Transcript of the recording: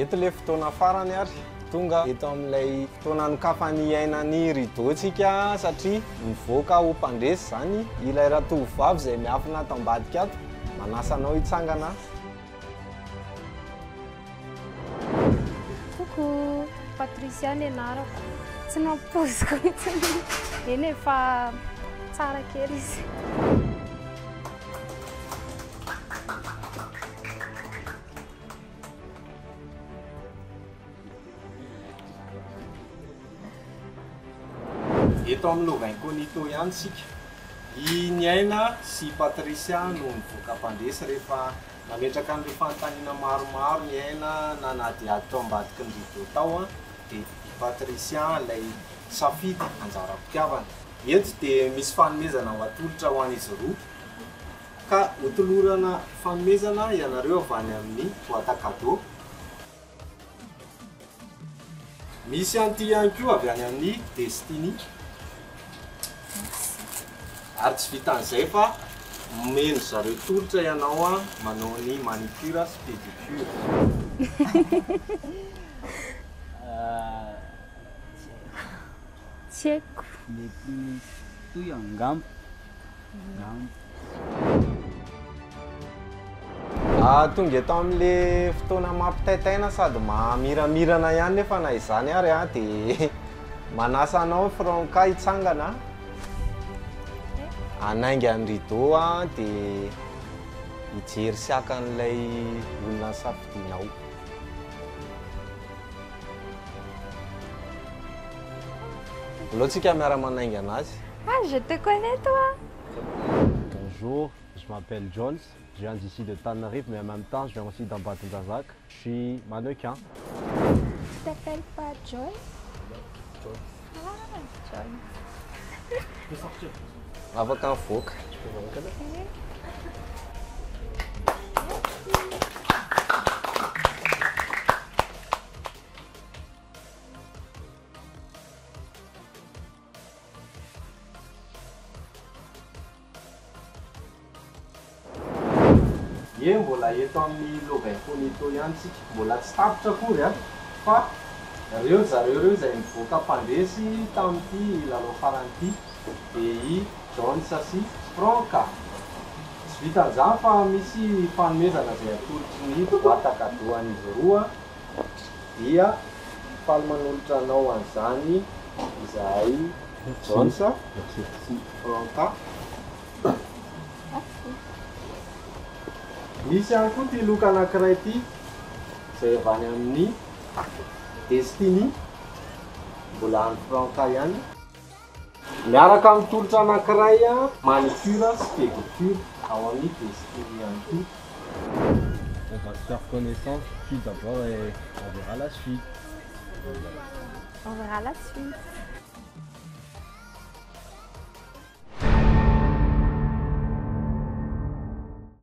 Eto ilay fotoana farany ary tonga eto amin'ilay fotoana anokafan'ny aina ny rideau tsika satria mivoaka ho mpandresy izany ilay ratovovavy izay miafina ato ambadika ato. Manasa anao hitsangana. Coucou, Patricia ny anarako. Tsy nampoiziko mihitsy. Eny e, fa tsara kely izy. Eto amin'ny Lova Incognito ihany isika. I Niaina sy i Patricia no nivoaka mpandresy rehefa nametraka an'ireo fanontaniana maromaro Niaina nanadihady tao ambadiky ny rideau tao dia i Patricia ilay safidy anjaram-pitiavana. Eto dia misy fanomezana ho atolotra ho an'izy roa. Ka hotolorana fanomezana ianareo avy any amin'ny boîte à cadeaux. Misy an'ity ihany koa avy any amin'ny Destiny. Ary tsy vitan'izay fa omen-dry zareo tolotra ianao manao ny manicure sy pédicure. Tsy haiko. Mety misy toy angamba. Tonga eto amin'le fotoana mampitaitaina sady mahamiramirana ihany nefa na izany ary a dia manasa anao Franca hitsangana hanainga ny rideau a dia hijery sy haka an'ilay olona nosafidianao. Aleo tsika miara-manainga anazy. Ah, je te connais toi! Bonjour, je m'appelle Jones, je viens d'ici de Tananarive mais en même temps je viens aussi d'Ambatondrazaka, je suis mannequin. Tu t'appelles pas Jones? Ah, Jones. Afaka mivoaka. Ie mbola eto amin'ny Lova Incognito ihany tsika, mbola tsy tapitra akory an, fa reo zareo reo izay nivoaka mpandresy tamin'ity lalao farany ity dia i Jones sy Franck. Tsy vitan'izany fa misy fanomezana izay atolotry ny boîte à cadeaux an'izy roa dia faly manolotra anao an'izany izahay Jones sy Franck. Misy ihany koa ity loka anankiray ity izay avy any amin'ny Destiny, mbola any Franck ihany. Miaraka amin'ny tolotra anankiray manicure sy pédicure ao amin'ny Destiny ihany koa. On va se faire connaissance tout d'abord et on verra la suite. On verra la suite.